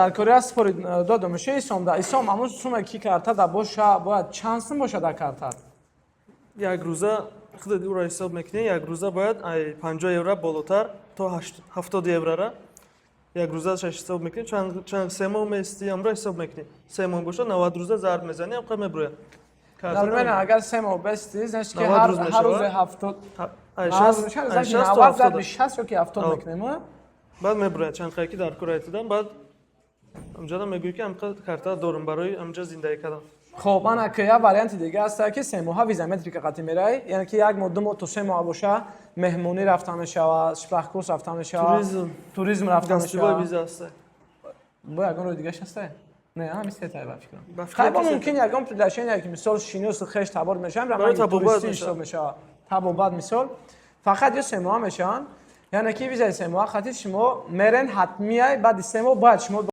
Дар Корея супорид дода меша Исом да. Исом, ҳамун суме ки карта да боша, бояд чанд сум боша дар картат? Як рӯза худат ӯро ҳисоб мекунӣ. Як рӯза бояд ай 50 евро болотар то 70 еврора. Як рӯза ҳисоб мекунӣ, чанд 3 моҳ меистӣ, амро ҳисоб мекунӣ. 3 моҳ боша, 90 рӯза зарб мезанӣ, амқа меброяд. Дар агар 3 моҳ бести, значит ки 90 ҳар рӯз ҳар мешавад. рӯзе 70 Ай 90 ай 60 то 90 зарби 70. 60 ё ки 70 мекунем, а? Баъд меброяд чанд қайки дар кор айтидан. Баъд амҷада мегӯӣ, ки амқа карта дорум барои амҷа зиндагӣ кардан. Хоб, ана ки як варианти дига аст, ки 3 моҳа визаметрика қатӣ мерай, яъне ки як моҳ, 2 моҳ то 3 моҳ боша, меҳмонӣ рафта мешавад, Sprachkurs рафта мешавад. Туризм. Туризм рафта Гостевой мешавад. виза аст. Бо ягон роҳи дигаш ҳаста? Не, ҳами сетае ба фикрам. Ба фикрам, Хай, бо ки сета. мумкин ягон приглашение, ки мисол шиносу хеш табор мешаванд, Барои табобат туристӣ мешавад. ҳисоб мешавад, табобат мисол. Фақат ё 3 моҳа мешаванд, яъне ки визаи 3 моҳа хати шумо мерен, ҳатмияй, баъди 3 моҳ бояд шумо